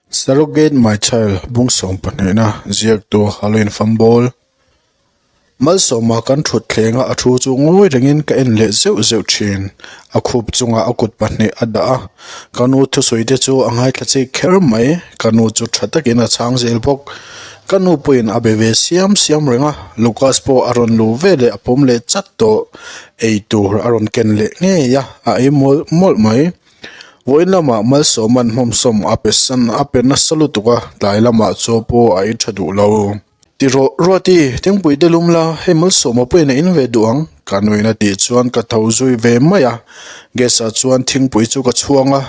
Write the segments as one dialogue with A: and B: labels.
A: Surrogate My Child bung sawmpahnihna ziaktu Halloween Fumble Malsawma kan thut thlenga a thu chu ngawi rengin ka en leh zeuh zeuh thin. A khup chungah a kut pahnih a dah a, ka nu thusawi te chu a ngaithla chik kher mai. Ka nu chu tha takin a chhang zel bawk. Ka nu pawhin a be ve siam siam reng a, Lucas pawh a rawn luh ve leh a pawm leh chat tawh. Ei tur a rawn ken leh ngei a, a ei mawlh mawlh mai. Vawiin lamah Malsawma'n hmawmsawm a pe san a pe nasa lutuk a, tlai lamah chaw pawh a ei tha duh lo. Ti rawh, Ruati, thingpui te lum la, hei Malsawma pawhin a in ve duh ang, ka nuin a tih chuan ka tho zui ve mai a. Gas ah chuan thingpui chu ka chhuang a,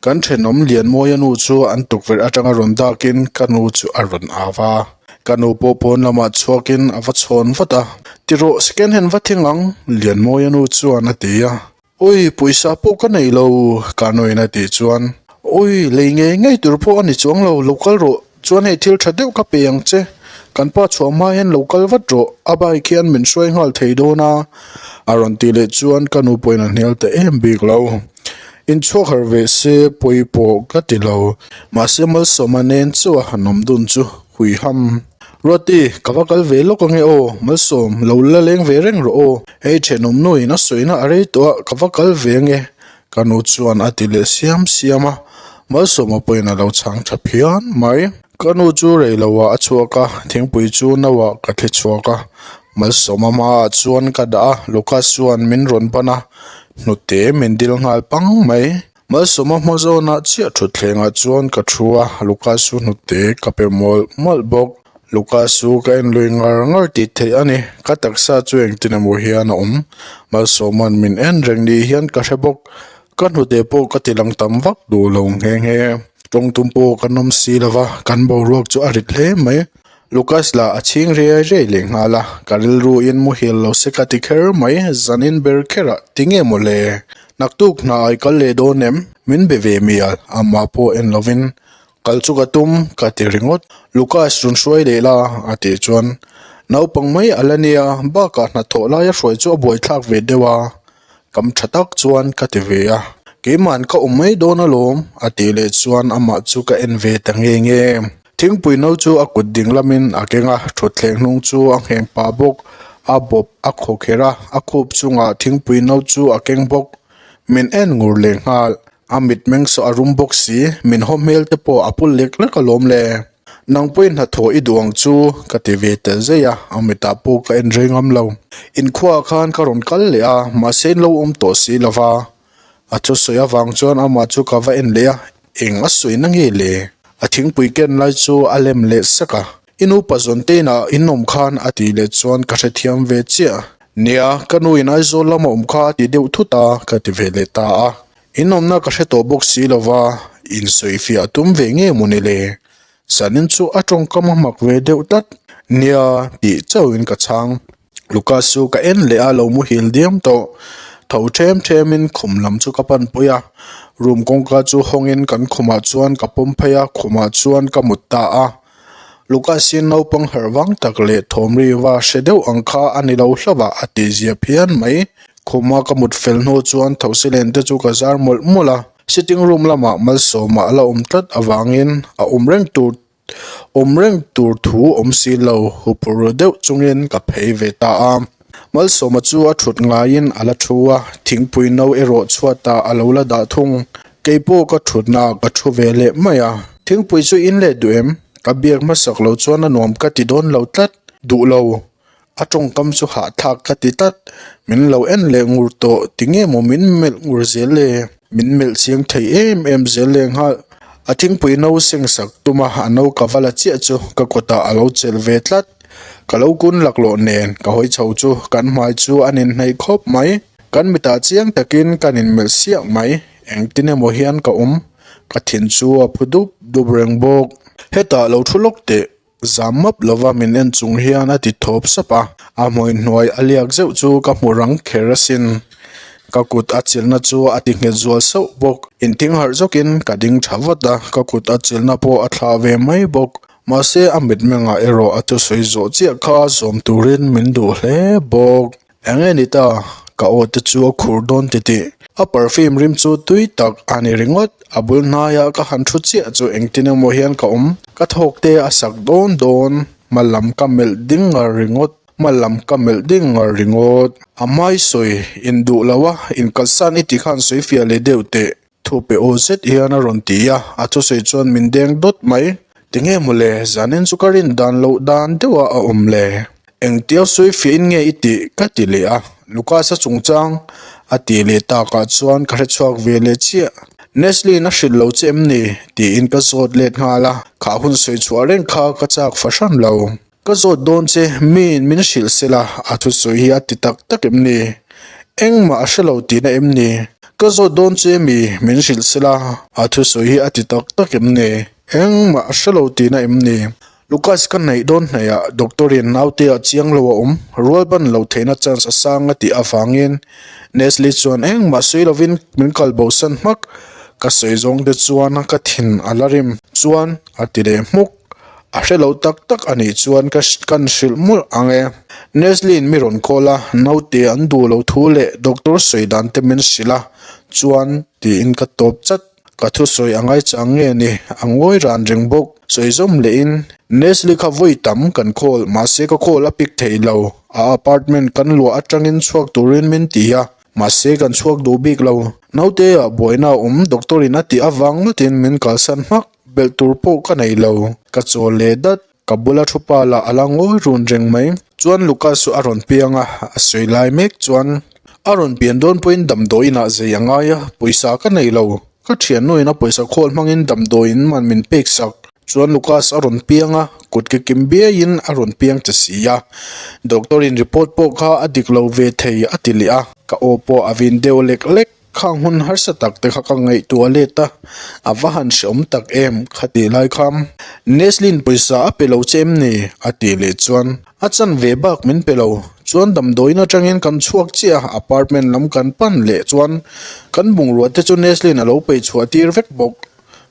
A: kan thenawm Lianmawia nu chu an tukverh atanga rawn dakin ka nu chu a rawn au a. Ka nu pawh pawn lamah chhuakin a va chhawn vat a, Ti rawh, second hand va thing ang, Lianmawia nu chuan a ti a. Ui, pawisa pawh ka nei lo, ka nuin a tih chuan, Ui, lei ngei ngei tur pawh a ni chuang lo, lo kal rawh, chuan hei thil tha deuh ka pe ang che, kan pa chhuah hma hian lo kal vat rawh, a bike hian min hruai nghal thei dawn a, a rawn tih leh chuan ka nu pawhin a hnial ta em bik lo. Inchhuak harh ve se pawi pawh ka ti lo, mahse Malsawma nen chauh a han awm dun chu hui ham. Ruati, ka va kal ve lawk ange aw, Malsawm, lo la leng ve reng rawh aw. Hei thenawm nuin a sawina a rei tawh a, ka va kal ve ange, ka nu chuan a ti leh siam siam a, Malsawma pawhin a lo chhang tha phian mai. Ka nu chu rei loah a chhuak a, thingpui chu noah ka thli chhuak a, Malsawma hmaah chuan ka dah a, Lucas chuan min rawn ban a, hnute min dil nghal pang mai. Malsawma hma zawnah chiah thutthlengah chuan ka thu a, Lucas chu hnute ka pe mawlh mawlh bawk. Lucas chu ka en lui ngar ngar tih theih a ni, ka taksa chu engtin emaw hian a awm. Malsawma'n min en reng ni hian ka hre bawk, ka hnute pawh ka ti lang tam vak duh lo nghe nghe. Tawng tum pawh kan awm si lo va, kan boruak chu a rit hle mai. Lucas lah a chhing riai riai leh nghal a, ka rilru in muhil lo se ka ti kher mai, zanin ber kher ah tinge maw le? Naktuk hna ai kal leh dawn em? Min be ve mial, amah pawh en lovin kal chu ka tum ka ti ringawt. Lucas rawn hruai leh la a tih chuan naupang mai a la nia, bakah hnathawh laia hruai chu a buaithlak ve deuh a, kam tha tak chuan ka ti ve a, keima'n ka awm mai dawn alawm a tih leh chuan amah chu ka en ve ta nge nge. Thingpui no chu a kut ding lamin a keng a, thutthleng hnung chu a ngheng pah bawk. A bawp a khaw kher a, a khup chungah thingpui no chu a keng bawk. Min en ngur leh nghal, a mitmeng saw a rum bawk si, min haw hmel te pawh a pu lek lek alawm le. Nang pawhin hnathawh i duh ang chu ka ti ve tel zai a, a mitah pawh ka en rei ngam lo. Inkhuaah khan ka rawn kal leh a, mahse in lo awm tawh si lo va. A thusawi avang chuan amah chu ka va en leh a, eng a sawi na nge le? A thingpui ken lai chu a lem leh sak a, I nu pa zawn te inah in awm khan a tih leh chuan ka hrethiam ve chiah. Nia, ka nu in Aizawl lama awm kha a ti deuh thut a, ka ti ve leh ta a. In awmna ka hre tawh bawk si lova, insawifiah tum ve nge mawni le? Zanin chu a tawngkam a hmak ve deuh tlat. Nia, tih chauhin ka chhang. Lucas chu ka en leh a lo muhil diam tawh tho them them in khum lam chu ka pan pui a room kawngka chu hawng in kan khumah chuan ka pawm phei a khumah chuan ka mut ta a Lucas hi naupang harh vang tak leh thawm ri va hre deuh ang kha a ni lo hlauh a a tih zia phian mai khuma ka mut fel hnu chuan thosi len te chu ka zar mawlh mawlh a sitting room lamah malsawmah a la awm tlat avangin a awm reng tur Awm reng tur thu awm si lo, huphur ru deuh chungin ka phei ve ta a. Malsawma chu a thut ngaiin a la thu a, thingpui no erawh chhuatah a lo la dah thung. Keipawh ka thutnaah ka thu ve leh mai a. Thingpui chu in leh duh em? Ka biak hmasak lo chuan a nuam ka ti dawn lo tlat. Duh lo. A tawngkam chu hahthlak ka ti tlat. Min lo en leh ngur tawh, tinge maw min melh ngur zel le? Min melh chiang thei em em zel leh nghal. A thingpui no seng sak tum a, a no ka va la chiah chu ka kawtah a lo chelh ve tlat. Ka lo kun laklawh nen ka hawi chho chu kan hmai chu a ninhnaih khawp mai. Kan mitah chiang takin kan inmelh siak mai. Engtin emaw hian ka awm. Ka thin chu a phu dup dup reng bawk. Hetah lo thu lawk teh. Zam map lova min en chung hian a ti thawp sap a, a hmui hnuai a liak zeuh chu ka hmu rang kher asin. Ka kut a chilhna chu a ti nghet zual sauh bawk. Inthing harh zawkin ka ding tha vat a, ka kut a chilhna pawh a thlah ve mai bawk. Mahse a mitmengah erawh a thusawi zawh chiah kha zawm turin min duh hle bawk. Eng nge ni ta? Ka aw te chu a khur dawn titih. A perfume rim chu tui tak a ni ringawt. A bul hnaia ka han thu chiah chu engtin emaw hian ka awm. Ka thawk te a sak dawn dawn. Hma lam ka melh ding ngar ringawt. Hma lam ka melh ding ngar ringawt. A hmai sawi induh lo a, inkalsan i tih khan sawi fiah leh deuh teh. Thu pe aw zet hian a rawn ti a, a thusawi chuan min deng dawt mai. Tinge mawle, zanin chu ka rin dan loh dan deuha a awm le. Engtiau sawi fiahin nge i tih? ka ti leh a, Lucas-a chungchang a tih leh takah chuan ka hrechhuak ve leh chiah. Nestle-in a hrilh lo che em ni? tiin ka zawt let nghal a, khah hun sawi chhuah reng kha ka chak fahran lo. Ka zawt dawn che, miin min hrilh se la, a thusawi hi a ti tak tak em ni? Engmah a hre lo tihna em ni? Ka zawt dawn che mi min hrilh se la, a thusawi hi a ti tak tak em ni? Engmah a hre lo tihna em ni? Lucas ka hnaih dawn hnaihah doctor in naute ah chiang lo a awm, rual ban lo theihna chance a sang a tih avangin Nestle chuan engmah sawi lovin min kal bosan hmak, ka sawi zawng te chuan ka thin a la rim chuan a ti leh hmuk. A hre lo tak tak a nih chuan ka kan hrilh mawlh ang e. Nestle-in mi rawn call a, naute an duh lo thu leh doctor sawi dan te min hrilh a, chuan tiin ka tawp chat. Ka thusawi a ngaichang nge ni, a ngawi ran reng bawk. Sawi zawm lehin Nestle kha vawi tam kan call, mahse ka call a pick thei lo. A apartment kan luah atangin chhuak turin min ti a, mahse kan chhuak duh bik lo. Naute ah buaina a awm doctor in a tih avang ngawtin min kalsan hmak. Belh tur pawh ka nei lo, ka chawl leh dat, ka bula thu pa lah a la ngawi run reng mai. Chuan Lucas chu a rawn piang a, a sawi lai mek chuan a rawn pian dawn pawhin damdawiin ah zei a ngai a, pawisa ka nei lo, ka thiannuin a pawisa khawl hmangin damdawiin man min pek sak. Chuan Lucas a rawn piang a, kut ke kim biaiin a rawn piang che si a, doctor in report pawh kha a dik lo ve thei a ti leh a, ka aw pawh a vin deuh lek lek. Khang hun harsa tak te kha ka ngaihtuah let a, a va han hreawm tak em kha tih lai kha. Nestle-in pawisa a pe lo che em ni? a tih leh chuan a chan ve bak min pe lo. Chuan damdawiin atangin kan chhuak chiah a, apartment lam kan pan leh chuan kan bungrua te chu Nestle-in a lo peih chhuah tir vek bawk.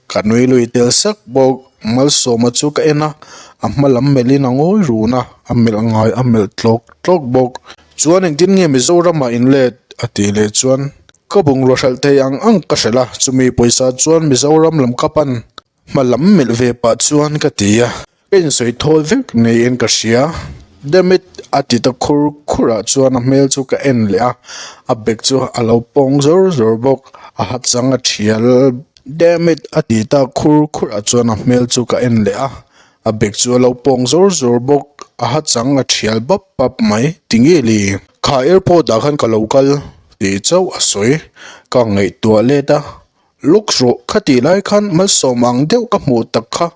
A: Ka nui lui tel sak bawk. Malsawma chu ka en a, a hma lam melhin a ngawi run a, a melh ngai a melh tlawk tlawk bawk. Chuan engtin nge Mizoramah in let? a tih leh chuan ka bungrua hralh thei ang ang ka hralh a, chumi pawisa chuan Mizoram lam ka pan hma lam melh ve pah chuan ka ti a. Ka insawi thawl vek niin ka hria. Damn it! a ti ta khur khur ah chuan a hmel chu ka en leh a, a bag chu a lo pawng zawr zawr bawk, a ha chang a thial. Damn it! a ti ta khur khur ah chuan a hmel chu ka en leh a, a bag chu a lo pawng zawr zawr bawk, a ha chang a thial bap bap mai. Tinge le? Kha airport ah khan ka lo kal tih chauh a sawi, ka ngaihtuah let a. Lawk rawh kha tih lai khan malsawm ang deuh ka hmuh tak kha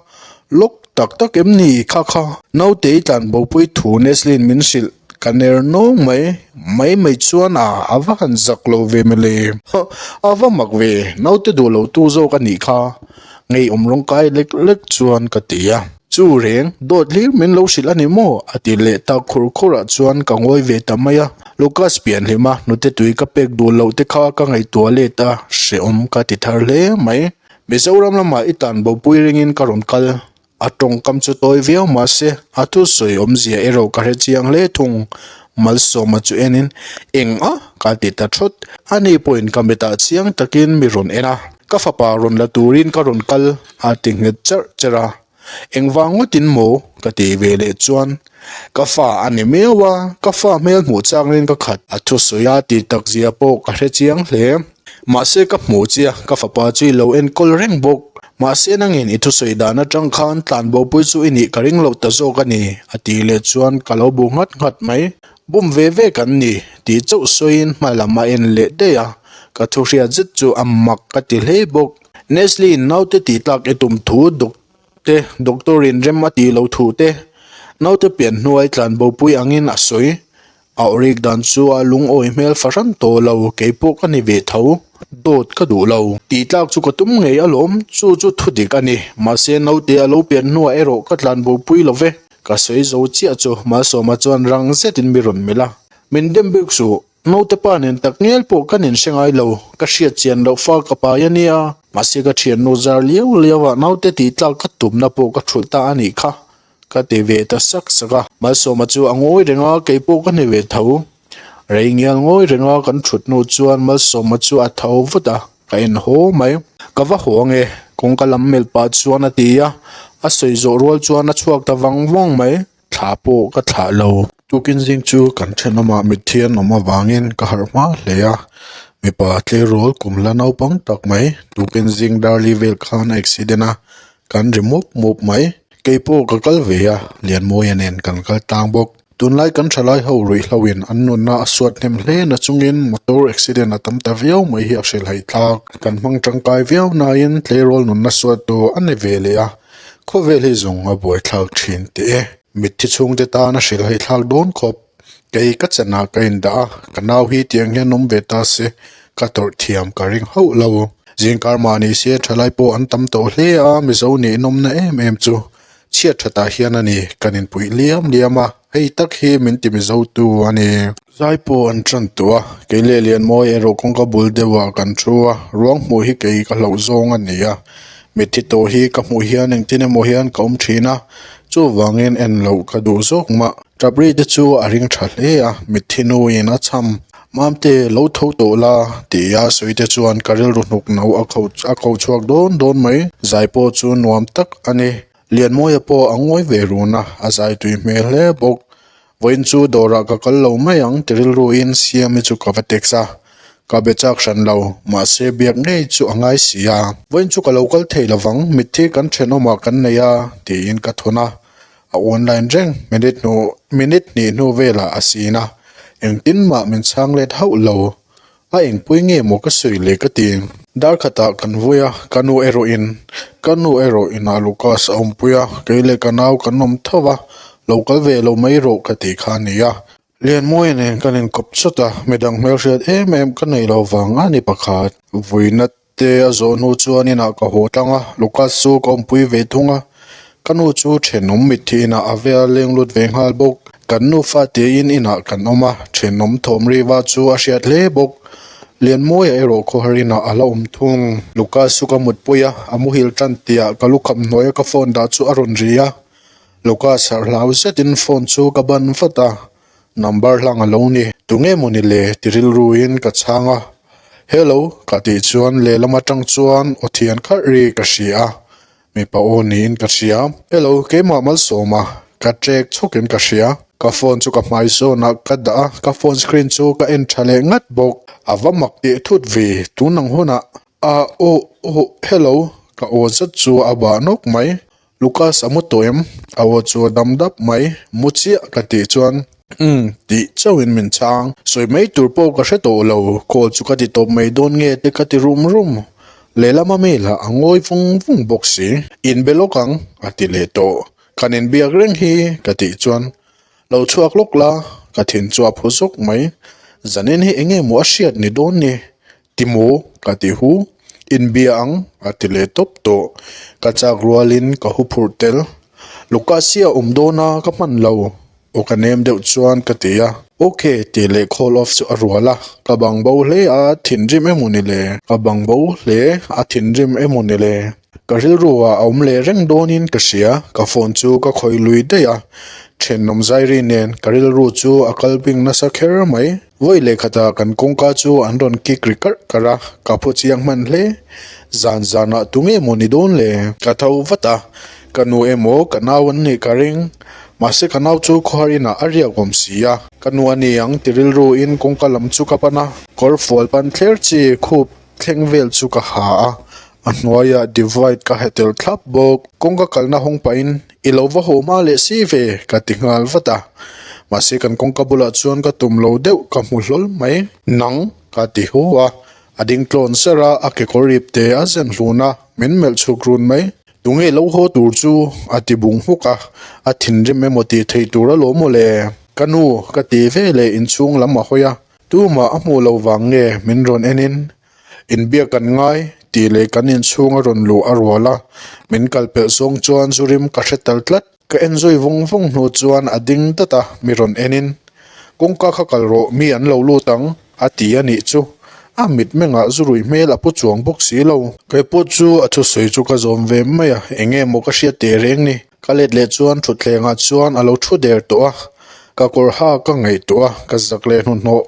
A: lawk tak tak em ni kha kha. Naute i tlan bopui thu Nestle-in min hrilh ka ner nawng mai mai mai chuan a a va han zak lo ve mawle. Huh a va mak ve naute duh lo tu zawk a nih kha ngeiawm rawng kai lek lek chuan ka ti a. Chu reng, dawt hlir min lo hrilh a ni maw? a ti leh ta khur khur ah chuan ka ngawi ve ta mai a. Lucas pian hlim a, hnute tui ka pek duh loh te kha ka ngaihtuah let a, hrehawm ka ti thar hle mai. Mizoram lamah i tan bopui ringin ka rawn kal. A tawngkam chu tawi viau mahse, a thusawi awmzia erawh ka hre chiang hle thung. Malsawma chu enin, Eng a? ka ti ta thawt. Ani pawhin ka mitah chiang takin mi rawn en a, ka fapa rawn la turin ka rawn kal, a ti nghet charh charh a. Engvang ngawtin maw? ka ti ve leh chuan ka fa a ni miau a, ka fa hmel hmuh changin ka khat a thusawi a tih tak zia pawh ka hre chiang hle. Mahse ka hmuh che a, ka fapa chu i lo enkawl reng bawk. Mahse nangin i thusawi dan atang khan tlanbopui chu i nih ka ring loh ta zawk a ni a tih leh chuan ka lo bu nghat nghat mai. Bum ve ve kan ni tih chauh sawiin hma lam a en leh daih a, ka thu hriat zet chu a mak ka ti hle bawk. Nestle in naute tih tlak i tum thu duk te doctor in rem a tih lo thu te naute pian hnuai tlan bopui angin a sawi. A awrik dan chu a lungawi hmel fahran tawh lo kei pawh ka ni ve tho. Dawt ka duh lo. Tih tlak chu ka tum ngei alawm chu chu thu dik a ni. Mahse naute a lo pian hnuah erawh ka tlan bopui lo ve. Ka sawi zo chiah chu Malsawma chuan rang zetin mi rawn melh a. Min dem bik suh. Naute pa nen tak ngel pawh ka nin hre ngai lo, ka hriat chian loh fa ka pai a nia, mahse ka thiannu zar liau liau ah naute tih tlak ka tumna pawh ka thulh ta a nih kha, ka ti ve ta sak sak a. Malsawma chu a ngawi reng a, kei pawh ka ni ve tho. Rei ngial ngawi renga kan thut hnu chuan Malsawma chu a tho vut a, ka en haw mai. Ka va haw ange, kawngka lam melh pah chuan a ti a, a sawi zawh rual chuan a chhuak ta vang vang mai. Thla pawh ka thlah lo. Tukin zing chu kan thenawmah mitthi an awm avangin ka harh hma hle a, mipa tleirawl kum la naupang tak mai tukin zing darli vel khan a accident a, kan ri mup mup mai. Kei pawh ka kal ve a, Lianmawia nen kan kal tlang bawk. Tunlai kan thalai ho ruihhloin an nunna a suat hnem hle na chungin motor accident a tam ta viau mai hi a hrilhhaih thlak. Kan hmang tangkai viau nain tleirawl nunna suattu a ni ve leh a, Khawvel hi zawng a buaithlak thin teh e. Mitthi chhungte tan a hrilhhaih thlak dawn khawp. Kei ka chanah ka indah a, ka nau hi tiang hian awm ve ta se, ka tawrh thiam ka ring hauh lo. Zingkar mah ni se thalai pawh an tam tawh hle a, Mizo nih nawmna em em chu chhiat thatah hian a ni, kan inpuih liam liam a, hei tak hi min ti Mizo tu a ni. Zai pawh an tan tawh a, kei leh Lianmawi erawh kawngka bul deuhah kan thu a, ruang hmuh hi kei ka hlauh zawng a ni a. Mitthi tawh hi ka hmuh hian engtin emaw hian ka awm thin a, chuvangin en loh ka duh zawk mah. Ṭapri te chu a ring tha hle a, mitthi nuin a cham. Mamte, lo tho tawh la, ti a sawi te chuan ka rilru hnuk no a kho a kho chhuak dawn dawn mai. Zai pawh chu nuam tak a ni. Lianmawia pawh a ngawi ve run a, a zai tui hmel hle bawk. Vawiin chu dawrah ka kal lo mai ang ti rilruin Siami chu ka va text a, ka be chak hran lo, mahse biak ngei chu a ngai si a. Vawiin chu ka lo kal thei lovang, mitthi kan thenawmah kan nei a tiin ka thawn a, a online reng, minute hnu minute hnih hnu velah a sin a, engtin mah min chhang let hauh lo. A engpui nge maw ka sawi le ka ti. Dar khatah kan vui a, ka nu erawhin ka nu erawh inah Lucas a awmpui a, kei leh ka nau kan awm tho va, lo kal ve lo mai rawh ka tih kha a ni a. Lianmawia nen kan inkawp chawt a, midang hmelhriat em em ka neih lo vang a ni pakhat. Vuina Te a zawh hnu chuan inah ka haw tlang a, Lucas chu ka awmpui ve thung a, ka nu chu thenawm mitthi inah a vea leng lut ve nghal bawk. Kan nufa tiin inah kan awm a, thenawm thawm riva chu a hriat hle bawk. Lianmawia erawh khawhar inah a la awm thung. Lucas chu ka mutpui a, a muhil tan tihah ka lukham hnuaia ka phone dah chu a rawn ri a, Lucas harh hlau zetin phone chu ka ban vat a, Number hlang a lo ni. Tunge maw ni le? ti rilruin ka chhang a. Hello, ka tih chuan lehlam atang chuan aw thian kharh ri ka hria a, mipa aw niin ka hria. Hello, keimah Malsawma, ka trek chhawkin ka hria. Ka phone chu ka hmai zawnah ka dah a, ka phone screen chu ka en tha leh ngat bawk. A va mak teh thut ve, tun ang hunah. Ah, aw, aw, hello, ka aw zet chu a bah nawk mai. Lucas a mu tawh em? A aw chu a dam dap mai. Mu chiah ka tih chuan Umm tih chauhin min chhang. Sawi mai tur pawh ka hre tawh lo, call chu ka ti tawp mai dawn nge te ka ti rum rum. Lehlam a mi lah a ngawi vung vung bawk si. Inbe lawk ang a ti leh tawh. Kan inbiak reng hi ka tih chuan Lo chhuak lawk la, ka thin chu a phu zawk mai. Zanin hi eng nge maw a hriat ni dawn ni? Ti maw? Ka ti hu. Inbia ang, a ti leh tawp tawh. Ka chak rualin ka hu phurh tel. Lucas hi a awm dawn a, ka hman lo. Aw ka nem deuh chuan ka ti a. Ok, tih leh call off chu a rual a. Ka bang bo hle a, thinrim emaw ni le? Ka bang bo hle a, thinrim emaw ni le? Ka rilru ah a awm leh reng dawnin ka hria, ka phone chu ka khawih lui daih a, thenawm zairi nen ka rilru chu a kal bing nasa kher mai. Vawi leh khatah kan kawngka chu an rawn kik ri karh karh a, ka phu chiang hman hle. Zan zanah tu nge maw ni dawn le? Ka tho vat a, ka nu emaw ka nau an nih ka ring, mahse ka nau chu khawhar inah a riak awm si a, ka nu a ni ang ti rilru in kawngka lam chu ka pan a, kawr fual pan thler chi khup Thleng vel chu ka ha a, a hnuaiah divide ka ha tel thlap bawk. Kawngka kalna hawng pahin i lo va haw hma leh si ve ka ti nghal vat a. Mahse kan kawngka bulah chuan ka tum lo deuh ka hmu hlawl mai. Nang ka ti hu a, a ding tlawn ser a, a kekawr rip te a zen hlun a, min melh chhuk run mai. Tunge lo haw tur chu a ti bung hmuk a, a thinrim emaw tih theih tur alawm maw le? Ka nu ka ti ve leh inchhung lam a hawi a. Tumah a hmuh loh vang nge min rawn en in, inbiak kan ngai tih leh kan inchhung a rawn luh a rual a, min kal pelh zawng chuan zu rim ka hre tal tlat. Ka en zui vung vung hnu chuan a ding dat a, mi rawn en in, kawngka kha kal rawh mi an lo lut ang a ti a nih chu, a mitmengah zu rui hmel a pu chuang bawk si lo. Kei pawh chu a thusawi chu ka zawm ve mai a, eng nge maw ka hriat teh reng ni. Ka let leh chuan thutthlengah chuan a lo thu der tawh a, ka kawr ha ka ngaihtuah a, ka zak leh hnuhnawh.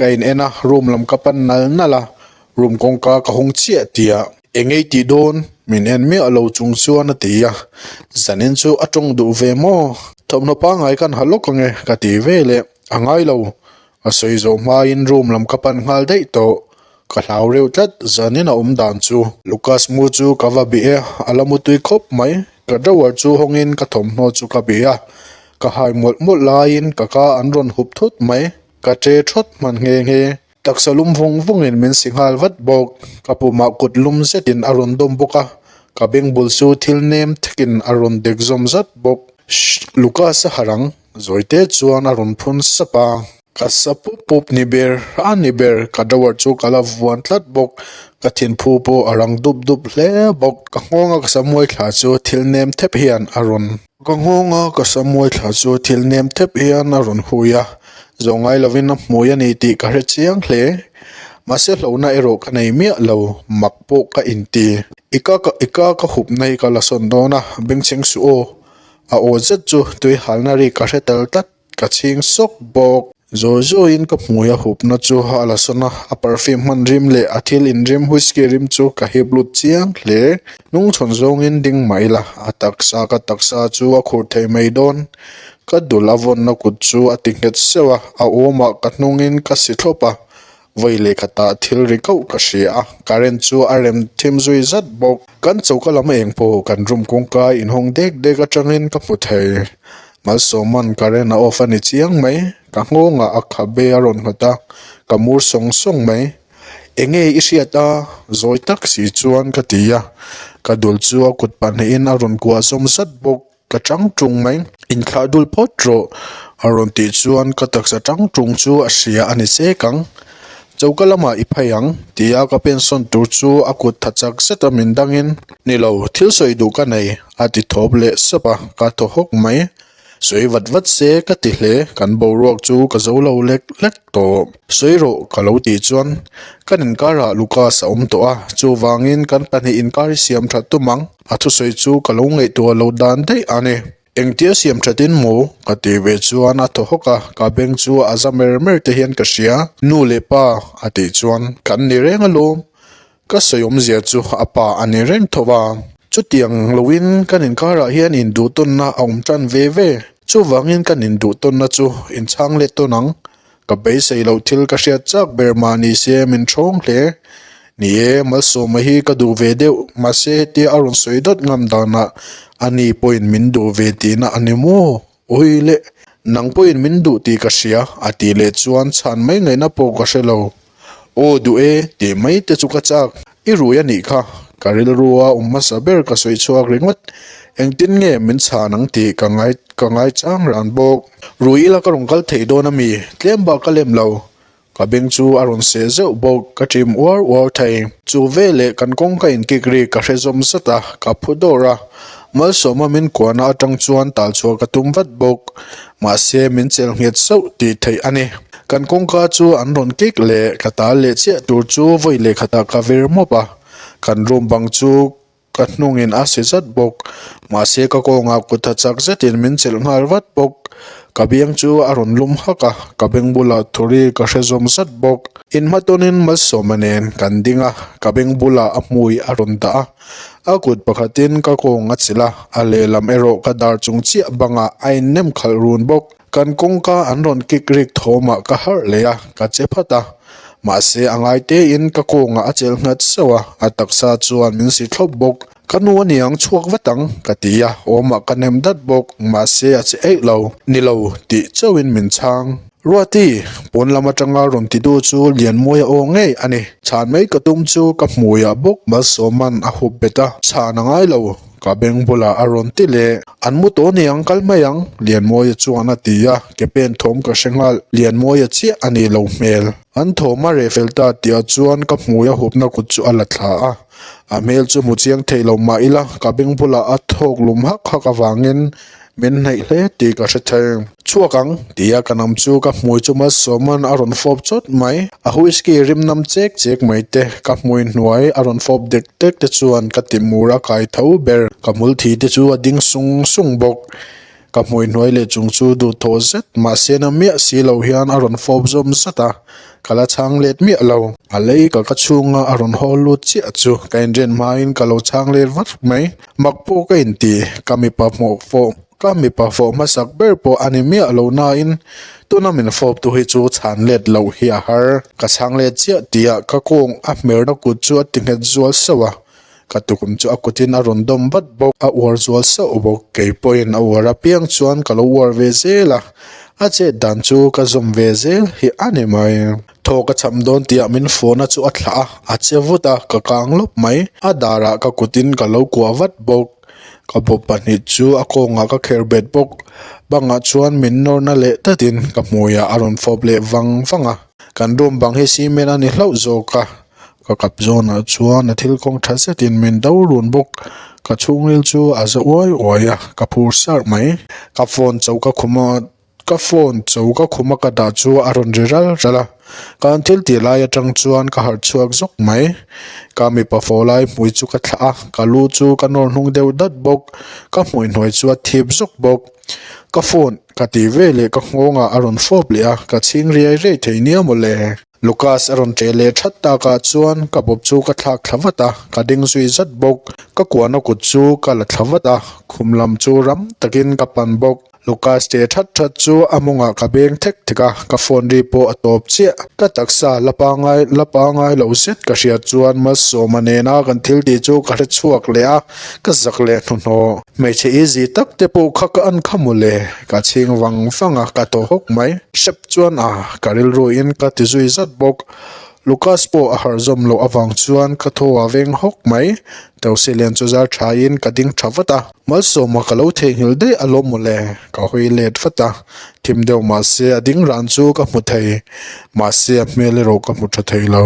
A: Ka in en a, room lam ka pan nal nal a, room kawngka ka hawng chiah tih ah eng ei tih dawn min en miah lo chung chuan a ti a, zanin chu a tawng duh ve maw? Thawmhnaw pangngai kan ha lawk ange ka ti ve leh, a ngai lo, a sawi zawh hmain room lam ka pan nghal daih tawh, ka hlau reuh tlat zanin a awm dan chu. Lucas mu chu ka va bih e, a la mutui khawp mai, ka drawer chu hawngin ka thawmhnaw chu ka bih a, ka hai mawlh mawlh laiin ka ka an rawn hup thut mai. Ka ṭe ṭhawt hman nghe nghe. Taksa lum vawng vawngin min si nghal vat bawk. Ka pumah kut lum zetin a rawn dawm bawk a, ka beng bul chu thil nem thekin a rawn dek zawm zat bawk. Shh! Lucas a harh ang, Zawite chuan a rawn phun sap a. Ka sa pup pup ni ber, a ni ber, ka drawer chu ka la vuan tlat bawk. Ka thinphu pawh a rang dup dup hle bawk. Ka nghawnga ka samuai thla chu thil nem thep hian a rawn. Ka nghawnga ka samuai thla chu thil nem thep hian a rawn hui a, zawh ngai lovin a hmui a ni tih ka hre chiang hle. Mahse hlauhna erawh ka nei miah lo, mak pawh ka inti. I ka ka i ka ka hup na hi ka la sawn dawn a, bengchheng suh aw. A aw zet chu tui halna ri ka hre tel tlat. Ka chhing sawk bawk. Zawi zawiin ka hmui a hupna chu a la sawn a, a perfume hman rim leh a thil inrim whisky rim chu ka hip lut chiang hle. Hnungchhawn zawngin ding mah ila, a taksa ka taksa chu a khur thei mai dawn. Ka dul a vawnna kut chu a ti nghet seuh a, a awmah ka hnungin ka si thlawp a, Vawi lehkhatah thil ri kauh ka hria a, current chu a rem thim zui zat bawk. Kan choka lam eng pawh kan room kawngka inhawng dek dek atangin ka hmu thei. Malsawman current a off a ni chiang mai, ka nghawngah a khabe a rawn nghat a, ka mur sawng sawng mai. Enge i hriat a? Zawi tak si chuan ka ti a, ka dul chu a kut pahnihin a rawn kuah zawm zat bawk. Ka chang tung mai. Inthlah dul phawt rawh a rawn tih chuan ka taksa chang tung chu a hria a ni chek ang. Choka lamah i phei ang tia ka pensawn tur chu a kut tha chak zet a min dangin. Ni lo, thil sawi duh ka nei a ti thawp leh sap a, ka thaw hawk mai. Sawi vat vat se ka ti hle, kan boruak chu ka zo lo lek lek tawh. Sawi rawh ka lo tih chuan kan inkarah Lucas a awm tawh a, chuvangin kan pahnih inkar hi siam that tum ang. A thusawi chu ka lo ngaihtuah lo dan daih a ni. Engtia siam thatin maw? Ka ti ve chuan a thaw hawk a, ka beng chu a za mer mer te hian ka hria. Nu leh pa a tih chuan kan ni reng alawm. Ka sawi awmzia chu a pa a ni reng tho va. Chutiang loin kan inkarah hian induhtawnna a awm tan ve ve. Chuvangin kan induhtawnna chu inchhang let tawn ang. Ka beisei loh thil ka hriat chak ber mah ni se min ṭhawng hle. Ni e, Malsawma hi ka duh ve deuh, mahse hetia a rawn sawi dawt ngam danah ani pawhin min duh ve tihna a ni maw? Awi le, nang pawhin min duh tih ka hria, a tih leh chuan chhan mai ngaihna pawh ka hre lo. Aw duh e, tih mai te chu ka chak. I rui a nih kha, ka rilru a awm hmasa ber ka sawi chhuak ringawt. Engtin nge min chhan ang tih ka ngai ka ngai chang ran bawk. Rui ila ka rawn kal thei dawn a mi, tlem bak ka lem lo. Ka beng chu a rawn seh zeuh bawk, ka ṭim uar uar thei. Chu veleh kan kawngka inkik ri ka hre zawm zat a, ka phu dawr a. Malsawma min kuahna atang chuan tal chhuah ka tum vat bawk. Mahse min chelh nghet sauh tih theih a ni. Kan kawngka chu an rawn kik leh ka tal leh chiah tur chu vawi leh khatah ka vir mawp a, kan room bang chu ka hnungin a si zat bawk. Mahse ka kawngah kut tha chak zetin min chelh nghal vat bawk. Ka biang chu a rawn lum hak a, ka beng bulah thuri ka hre zawm zat bawk. Inhmatawnin Malsawma nen kan ding a, ka beng bulah a hmui a rawn dah a. A kut pakhatin ka kawng a chilh a, a lehlam erawh ka dar chung chiah bangah a innem khalh run bawk. Kan kawngka an rawn kik rik thawmah ka harh leh a, ka che phat a. Mahse a ngai tein ka kawngah a chelh nghat sauh a, a taksa chuan min si thlawp bawk. Ka nu a niang chhuak vat ang, ka ti a, awmah ka nem dat bawk, mahse a che eih lo. Ni lo, tih chauhin min chhang. Ruati, pawn lam atanga rawn ti du chu Lianmawia aw ngei a ni. Chhan mai ka tum chu ka hmuiah bawk Malsawman a hup bet a, chhan a ngai lo, ka beng bulah a rawn ti leh. An mu tawh niang kal mai ang, Lianmawia chuan a ti a, ke pen thawm ka hre nghal, Lianmawia chiah a nih lo hmel. An thawm a reh fel ta tihah chuan ka hmui a hupna kut chu a la thla a, a hmel chu hmu chiang thei lo mah ila ka beng bulah a thawk lum hak hak avangin Min hnaih hle tih ka hre thei. Chhuak ang, tia ka nam chu ka hmui chu Malsawma'n a rawn fawp chawt mai. A whisky rim nam chek chek mai te, ka hmui hnuai a rawn fawp dek dek te chuan ka ti mur a kai tho ber. Ka hmul thi te chu a ding sung sung bawk. Ka hmui hnuai leh chung chu duhthawh zet mahse na miah si lo hian a rawn fawp zawm zat a, ka la chhang let miah lo. A lei ka ka chhunga a rawn haw lut chiah chu ka inren hmain ka lo chhang let vat mai. Mak pawh ka inti, ka mipa hmuh fawh ka mipa fawh hmasak ber pawh a ni miah lo nain tuna min fawptu hi chu chhan let loh hi a har. Ka chhang let chiah tihah ka kawng a hmerna kut chu a ti nghet zual sauh a, Ka tukum chu a kutin a rawn dawm vat bawk, a uar zual sauh bawk. Kei pawhin a uar apiang chuan ka lo uar ve zel a, a chet dan chu ka zawm ve zel hi a ni mai. Thaw ka cham dawn tihah min fawhna chu a thlah a, a che vut a, ka kang lawp mai. A darah ka kutin ka lo kuah vat bawk. Ka bawp pahnih chu a kawngah ka kher bet bawk. Bangah chuan min nawrna leh tatin ka hmuiah a rawn fawp leh vang vang a. Kan room bang hi cement a ni hlauh zawk a. Ka kap zawnah chuan a thil kawng tha zetin min do run bawk. Ka chhungril chu a za uai uai a, ka phur sarh mai. Ka phone cho ka khum a, ka phone cho ka khum a ka dah chu a rawn ri ral ral a. Kan thil tih lai atang chuan ka harh chhuak zawk mai. Ka mipa fawh lai hmui chu ka thlah a, ka lu chu ka nawr hnung deuh dat bawk. Ka hmui hnuai chu a thip zawk bawk. Ka phone ka tih veleh ka nghawngah a rawn fawp leh a, ka chhing riai riai thei nia mawle. Lucas a rawn ṭeh leh ṭhat takah chuan ka bawp chu ka thlak thla vat a, ka ding zui zat bawk. Ka kuahna kut chu ka la thla vat a, khum lam chu ram takin ka pan bawk. Lucas ṭeh ṭhat ṭhat chu a mawngah ka beng thek thek a, ka phone ri pawh a tawp chiah. Ka taksa la pangai la pangai lo zet ka hriat chuan Malsawma nena kan thil tih chu ka hre chhuak leh a, ka zak leh hnuhnawh. Hmeichhe easy tak te pawh kha ka an kha mawle, ka chhing vang vang a, ka thaw hawk mai. Hrep chuan a, ka rilru in ka ti zui zat bawk. Lucas pawh a harh zawm loh avang chuan ka thaw a veng hawk mai. Tawsi lian chu zar tha in ka ding tha vat a, Malsawma ka lo theihnghilh daih alawm mawle, ka hawi let vat a. Thim deuh mahse a ding ran chu ka hmu thei, mahse a hmel erawh ka hmu tha thei lo.